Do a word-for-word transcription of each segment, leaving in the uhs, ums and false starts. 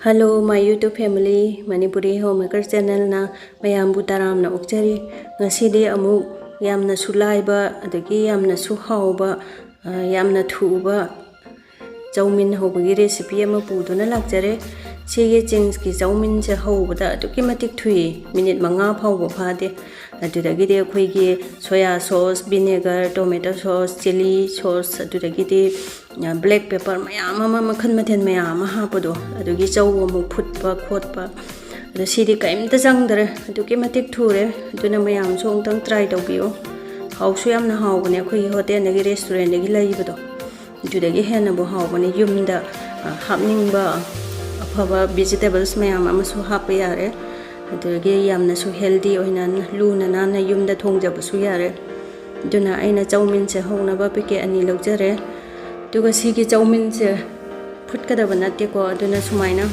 Hello, my YouTube family, Manipuri Homemaker channelꯅ ꯃꯌꯥꯝꯕꯨ ꯇꯔꯥꯝꯅ ꯑꯣꯛꯆꯔꯤ꯫ ꯉꯁꯤꯗꯤ ꯑꯃꯨꯛ ꯌꯥꯝꯅꯁꯨ ꯂꯥꯏꯕ, ꯑꯗꯒꯤ ꯌꯥꯝꯅꯁꯨ ꯍꯥꯎꯕ, ꯑ, ꯌꯥꯝꯅ ꯊꯨꯕ ꯆꯧꯃꯤꯟ ꯍꯧꯕꯒꯤ recipe ꯑꯃ ꯄꯨꯗꯨꯅ ꯂꯥꯛꯆꯔꯦ꯫ ꯁꯤꯒꯤ ꯆꯤꯡꯁꯀꯤ ꯆꯧꯃꯤꯟꯁꯦ ꯍꯧꯕꯗ ꯑꯗꯨꯛꯀꯤ ꯃꯇꯤꯛ ꯊꯨꯏ, ꯃꯤꯅꯤꯠ ꯃꯉꯥ ꯐꯥꯎꯕ ꯐꯥꯗꯦ꯫ ꯑꯗꯨꯗꯒꯤꯗꯤ ꯑꯩꯈꯣꯏꯒꯤ soya sauce, vinegar, tomato sauce, chilli sauce, ꯑꯗꯨꯗꯒꯤꯗꯤ black pepper ꯃꯌꯥꯝ ꯑꯃ, ꯃꯈꯜ ꯃꯊꯦꯜ ꯃꯌꯥꯝ ꯑꯃ ꯍꯥꯞꯄꯗꯣ, ꯑꯗꯨꯒꯤ ꯆꯧ ꯑꯃꯨꯛ ꯐꯨꯠꯄ ꯈꯣꯠꯄ, ꯑꯗꯣ ꯁꯤꯗꯤ ꯀꯔꯤꯝꯇ ꯆꯪꯗ꯭ꯔꯦ, ꯑꯗꯨꯛꯀꯤ ꯃꯇꯤꯛ ꯊꯨꯔꯦ꯫ ꯑꯗꯨꯅ ꯃꯌꯥꯝꯁꯨ ꯑꯃꯨꯛꯇꯪ try ꯇꯧꯕꯤꯌꯨ꯫ ꯍꯥꯎꯁꯨ ꯌꯥꯝꯅ ꯍꯥꯎꯕꯅꯦ, ꯑꯩꯈꯣꯏꯒꯤ ꯍꯣꯇꯦꯜꯗꯒꯤ, restaurantꯗꯒꯤ ꯂꯩꯕꯗꯣ, ꯑꯗꯨꯗꯒꯤ ꯍꯦꯟꯅꯕꯨ ꯍꯥꯎꯕꯅꯦ꯫ ꯌꯨꯝꯗ, ꯑ, ꯍꯥꯞꯅꯤꯡꯕ ꯑꯐꯕ vegetables ꯃꯌꯥꯝ ꯑꯃꯁꯨ ꯍꯥꯞꯄ ꯌꯥꯔꯦ꯫ ꯑꯗꯨꯗꯒꯤ ꯌꯥꯝꯅꯁꯨ healthy ꯑꯣꯏꯅ, ꯂꯨꯅ ꯅꯥꯟꯅ ꯌꯨꯝꯗ ꯊꯣꯡꯖꯕꯁꯨ ꯌꯥꯔꯦ꯫ ꯑꯗꯨꯅ ꯑꯩꯅ ꯆꯧꯃꯤꯟꯁꯦ ꯍꯧꯅꯕ packet ꯑꯅꯤ ꯂꯧꯖꯔꯦ꯫ ꯑꯗꯨꯒ ꯁꯤꯒꯤ ꯆꯧꯃꯤꯟꯁꯦ ꯐꯨꯠꯀꯗꯕ ꯅꯠꯇꯦꯀꯣ꯫ ꯑꯗꯨꯅ ꯁꯨꯃꯥꯏꯅ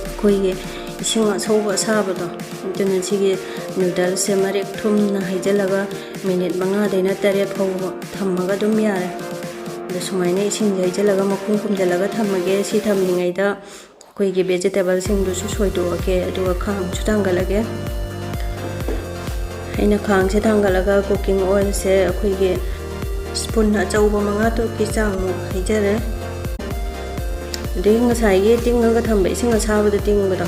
ꯑꯩꯈꯣꯏꯒꯤ ꯏꯁꯤꯡ ꯑꯁꯧꯕ ꯑꯁꯥꯕꯗꯣ, ꯑꯗꯨꯅ ꯁꯤꯒꯤ noodlesꯁꯦ ꯃꯔꯦꯛ ꯊꯨꯝꯅ ꯍꯩꯖꯤꯜꯂꯒ ꯃꯤꯅꯤꯠ ꯃꯉꯥꯗꯩꯅ ꯇꯔꯦꯠ ꯐꯥꯎꯕ ꯊꯝꯃꯒ ꯑꯗꯨꯝ ꯌꯥꯔꯦ꯫ ꯑꯗꯣ ꯁꯨꯃꯥꯏꯅ ꯏꯁꯤꯡꯁꯦ ꯍꯩꯖꯤꯜꯂꯒ ꯃꯈꯨꯝ ꯈꯨꯝꯖꯤꯜꯂꯒ ꯊꯝꯃꯒꯦ꯫ ꯁꯤ ꯊꯝꯂꯤꯉꯩꯗ ꯑꯩꯈꯣꯏꯒꯤ vegetablesꯁꯤꯡꯗꯨꯁꯨ ꯁꯣꯏꯗꯣꯛꯑꯒꯦ, ꯑꯗꯨꯒ ꯈꯥꯡꯁꯨ ꯊꯥꯡꯒꯠꯂꯒꯦ꯫ ꯑꯩꯅ ꯈꯥꯡꯁꯦ ꯊꯥꯡꯒꯠꯂꯒ cooking oilꯁꯦ ꯑꯩꯈꯣꯏꯒꯤ spoon ꯑꯆꯧꯕ ꯃꯉꯥ ꯇꯔꯨꯛꯀꯤ ꯆꯥꯡꯃꯨꯛ ꯍꯩꯖꯔꯦ꯫ ꯑꯗꯒꯤ ꯉꯁꯥꯏꯒꯤ ꯇꯤꯡꯉꯒ ꯊꯝꯕ ꯏꯁꯤꯡ ꯑꯁꯥꯕꯗ ꯇꯤꯡꯕꯗꯣ,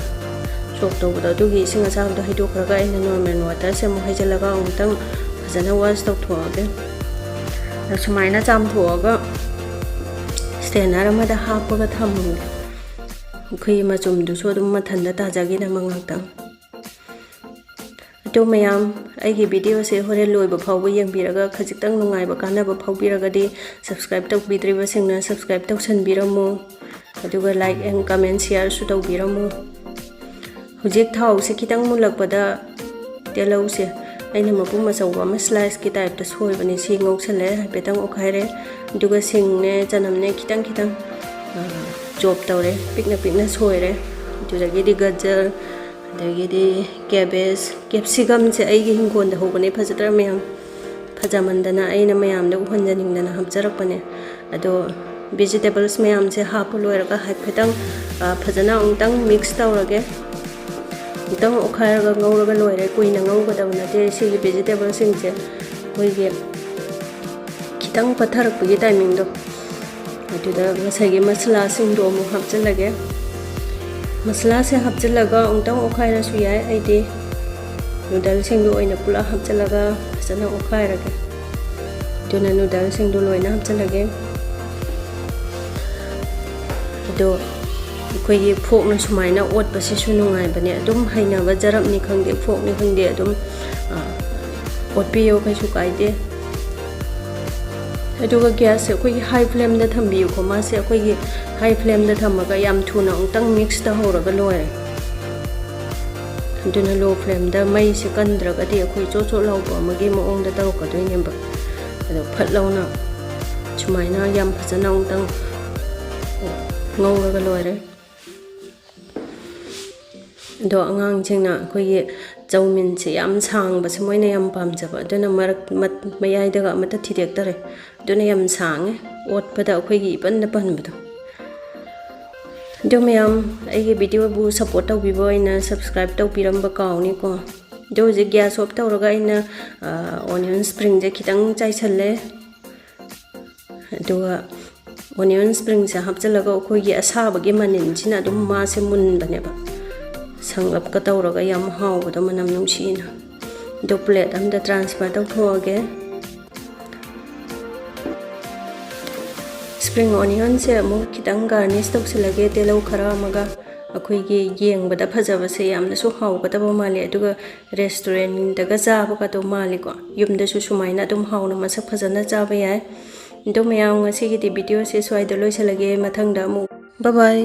soak ꯇꯧꯕꯗꯣ, ꯑꯗꯨꯒꯤ ꯏꯁꯤꯡ ꯑꯁꯥꯕꯗꯣ ꯍꯩꯗꯣꯛꯈ꯭ꯔꯒ ꯑꯩꯅ normal waterꯁꯦ ꯑꯃꯨꯛ ꯍꯩꯖꯤꯜꯂꯒ ꯑꯃꯨꯛꯇꯪ ꯐꯖꯅ wash ꯇꯧꯊꯣꯛꯑꯒꯦ꯫ ꯑꯗꯣ ꯁꯨꯃꯥꯏꯅ ꯆꯥꯝꯊꯣꯛꯑꯒ strainer ꯑꯃꯗ ꯍꯥꯞꯄꯒ ꯊꯝꯃꯒꯦ꯫ ꯑꯩꯈꯣꯏꯒꯤ ꯃꯆꯨꯝꯗꯨꯁꯨ ꯑꯗꯨꯝ ꯃꯊꯟꯇ ꯇꯥꯖꯈꯤꯅꯕ ꯉꯥꯛꯇꯪ꯫ ꯑꯗꯣ ꯃꯌꯥꯝ, ꯑꯩꯒꯤ videoꯁꯦ ꯍꯣꯔꯦꯟ ꯂꯣꯏꯕ ꯐꯥꯎꯕ ꯌꯦꯡꯕꯤꯔꯒ ꯈꯖꯤꯛꯇꯪ ꯅꯨꯡꯉꯥꯏꯕ ꯀꯥꯟꯅꯕ ꯐꯥꯎꯕꯤꯔꯒꯗꯤ, subscribe ꯇꯧꯕꯤꯗ꯭ꯔꯤꯕꯁꯤꯡꯅ subscribe ꯇꯧꯁꯟꯕꯤꯔꯝꯃꯨ, ꯑꯗꯨꯒ like and comment shareꯁꯨ ꯇꯧꯕꯤꯔꯝꯃꯨ꯫ ꯍꯧꯖꯤꯛ ꯊꯥꯎꯁꯦ ꯈꯤꯇꯪ ꯃꯨꯜꯂꯛꯄꯗ ꯇꯤꯜꯍꯧꯁꯦ ꯑꯩꯅ ꯃꯄꯨꯝ ꯑꯆꯧꯕ ꯑꯃ sliceꯀꯤ typeꯇ ꯁꯣꯏꯕꯅꯦ, ꯁꯤ ꯉꯧꯁꯜꯂꯦ, ꯍꯥꯏꯐꯦꯠꯇꯪ ꯑꯣꯠꯈꯥꯏꯔꯦ꯫ ꯑꯗꯨꯒ ꯁꯤꯡꯅꯦ, ꯆꯅꯝꯅꯦ, ꯈꯤꯇꯪ ꯈꯤꯇꯪ, ꯑ, chop ꯇꯧꯔꯦ, ꯄꯤꯛꯅ ꯄꯤꯛꯅ ꯁꯣꯏꯔꯦ꯫ ꯑꯗꯨꯗꯒꯤꯗꯤ ꯒꯖꯔ, ꯑꯗꯒꯤꯗꯤ cabbage, capsicumꯁꯦ ꯑꯩꯒꯤ ꯍꯤꯡꯒꯣꯜꯗ ꯍꯧꯕꯅꯦ, ꯐꯖꯗ꯭ꯔꯥ ꯃꯌꯥꯝ? ꯐꯖꯃꯟꯗꯅ ꯑꯩꯅ ꯃꯌꯥꯝꯗ ꯎꯍꯟꯖꯅꯤꯡꯗꯅ ꯍꯥꯞꯆꯔꯛꯄꯅꯦ꯫ ꯑꯗꯣ Vegetables ꯃꯌꯥꯝꯁꯦ ꯍꯥꯞꯄ ꯂꯣꯏꯔꯒ ꯍꯥꯏꯐꯦꯠꯇꯪ, ꯑ, ꯐꯖꯅ ꯑꯃꯨꯛꯇꯪ mix ꯇꯧꯔꯒꯦ꯫ ꯑꯃꯨꯛꯇꯪ ꯑꯣꯠꯈꯥꯏꯔꯒ ꯉꯧꯔꯒ ꯂꯣꯏꯔꯦ꯫ ꯀꯨꯏꯅ ꯉꯧꯒꯗꯕ ꯅꯠꯇꯦ ꯁꯤꯒꯤ vegetablesꯁꯤꯡꯁꯦ꯫ ꯑꯩꯈꯣꯏꯒꯤ ꯈꯤꯇꯪ ꯄꯠꯊꯔꯛꯄꯒꯤ timingꯗꯣ, ꯑꯗꯨꯗ ꯉꯁꯥꯏꯒꯤ ꯃꯁꯥꯂꯥꯁꯤꯡꯗꯣ ꯑꯃꯨꯛ ꯍꯥꯞꯆꯤꯜꯂꯒꯦ꯫ ꯃꯁꯥꯂꯥꯁꯦ ꯍꯥꯞꯆꯤꯜꯂꯒ ꯑꯃꯨꯛꯇꯪ ꯑꯣꯠꯈꯥꯏꯔꯁꯨ ꯌꯥꯏ꯫ ꯑꯩꯗꯤ noodleꯁꯤꯡꯗꯣ ꯑꯣꯏꯅ ꯄꯨꯂꯞ ꯍꯥꯞꯆꯤꯜꯂꯒ ꯐꯖꯅ ꯑꯣꯠꯈꯥꯏꯔꯒꯦ꯫ ꯑꯗꯨꯅ noodleꯁꯤꯡꯗꯣ ꯂꯣꯏꯅ ꯍꯥꯞꯆꯤꯜꯂꯒꯦ꯫ ꯑꯗꯣ ꯑꯩꯈꯣꯏꯒꯤ forkꯅ ꯁꯨꯃꯥꯏꯅ ꯑꯣꯠꯄꯁꯤꯁꯨ ꯅꯨꯡꯉꯥꯏꯕꯅꯦ꯫ ꯑꯗꯨꯝ ꯍꯩꯅꯕ ꯖꯔꯞꯅꯤ ꯈꯪꯗꯦ, forkꯅꯤ ꯈꯪꯗꯦ, ꯑꯗꯨꯝ, ꯑ, ꯑꯣꯠꯄꯤꯌꯣ, ꯀꯩꯁꯨ ꯀꯥꯏꯗꯦ꯫ ꯑꯗꯨꯒ gasꯁꯦ ꯑꯩꯈꯣꯏꯒꯤ high flameꯗ ꯊꯝꯕꯤꯌꯨꯀꯣ꯫ ꯃꯥꯁꯦ ꯑꯩꯈꯣꯏꯒꯤ high flameꯗ ꯊꯝꯃꯒ ꯌꯥꯝ ꯊꯨꯅ ꯑꯃꯨꯛꯇꯪ mix ꯇꯧꯍꯧꯔꯒ ꯂꯣꯏꯔꯦ꯫ ꯑꯗꯨꯅ low flameꯗ ꯃꯩꯁꯦ ꯀꯟꯗ꯭ꯔꯒꯗꯤ ꯑꯩꯈꯣꯏ ꯆꯣꯠ ꯆꯣꯠ ꯂꯥꯎꯕ ꯑꯃꯒꯤ ꯃꯑꯣꯡꯗ ꯇꯧꯔꯛꯀꯗꯣꯏꯅꯦꯕ꯫ ꯑꯗꯣ ꯐꯠ ꯂꯥꯎꯅ ꯁꯨꯃꯥꯏꯅ ꯌꯥꯝ ꯐꯖꯅ ꯑꯃꯨꯛꯇꯪ ꯉꯧꯔꯒ ꯂꯣꯏꯔꯦ꯫ ꯑꯗꯣ ꯑꯉꯥꯡꯁꯤꯡꯅ ꯑꯩꯈꯣꯏꯒꯤ ꯆꯧꯃꯤꯟꯁꯦ ꯌꯥꯝ ꯁꯥꯡꯕꯁꯦ ꯃꯣꯏꯅ ꯌꯥꯝ ꯄꯥꯝꯖꯕ, ꯑꯗꯨꯅ ꯃꯔꯛ, ꯃꯠ-, ꯃꯌꯥꯏꯗꯒ ꯑꯃꯠꯇ ꯊꯤꯗꯦꯛꯇꯔꯦ꯫ ꯑꯗꯨꯅ ꯌꯥꯝ ꯁꯥꯡꯉꯦ, ꯑꯣꯠꯄꯗ ꯑꯩꯈꯣꯏꯒꯤ ꯏꯄꯟꯗ ꯄꯟꯕꯗꯣ꯫ ꯑꯗꯣ ꯃꯌꯥꯝ, ꯑꯩꯒꯤ videoꯕꯨ support ꯇꯧꯕꯤꯕ ꯑꯣꯏꯅ subscribe ꯇꯧꯕꯤꯔꯝꯕ ꯀꯥꯎꯅꯤꯀꯣ꯫ ꯑꯗꯣ ꯍꯧꯖꯤꯛ gas off ꯇꯧꯔꯒ ꯑꯩꯅ, ꯑ, onion springꯁꯦ ꯈꯤꯇꯪ ꯆꯥꯏꯁꯜꯂꯦ꯫ ꯑꯗꯨꯒ onion springꯁꯦ ꯍꯥꯞꯆꯤꯜꯂꯒ ꯑꯩꯈꯣꯏꯒꯤ ꯑꯁꯥꯕꯒꯤ ꯃꯅꯤꯟꯁꯤꯅ ꯑꯗꯨꯝ ꯃꯥꯁꯦ ꯃꯨꯟꯕꯅꯦꯕ꯫ ꯁꯪꯂꯞꯀ ꯇꯧꯔꯒ ꯌꯥꯝ ꯍꯥꯎꯕꯗꯣ, ꯃꯅꯝ ꯅꯨꯡꯁꯤꯅ꯫ ꯑꯗꯣ plate ꯑꯝꯗ transfer ꯇꯧꯊꯣꯛꯑꯒꯦ꯫ Spring onionꯁꯦ ꯑꯃꯨꯛ ꯈꯤꯇꯪ garnish ꯇꯧꯁꯤꯜꯂꯒꯦ, ꯇꯤꯜꯍꯧ ꯈꯔ ꯑꯃꯒ꯫ ꯑꯩꯈꯣꯏꯒꯤ ꯌꯦꯡꯕꯗ ꯐꯖꯕꯁꯦ ꯌꯥꯝꯅꯁꯨ ꯍꯥꯎꯒꯗꯕ ꯃꯥꯜꯂꯦ, ꯑꯗꯨꯒ restaurantꯗꯒ ꯆꯥꯕꯒꯗꯣ ꯃꯥꯜꯂꯤꯀꯣ꯫ ꯌꯨꯝꯗꯁꯨ ꯁꯨꯃꯥꯏꯅ ꯑꯗꯨꯝ ꯍꯥꯎꯅ ꯃꯁꯛ ꯐꯖꯅ ꯆꯥꯕ ꯌꯥꯏ꯫ ꯑꯗꯣ ꯃꯌꯥꯝ, ꯉꯁꯤꯒꯤꯗꯤ videoꯁꯦ ꯁ꯭ꯋꯥꯏꯗ ꯂꯣꯏꯁꯤꯜꯂꯒꯦ꯫ ꯃꯊꯪꯗ ꯑꯃꯨꯛ, bye bye꯫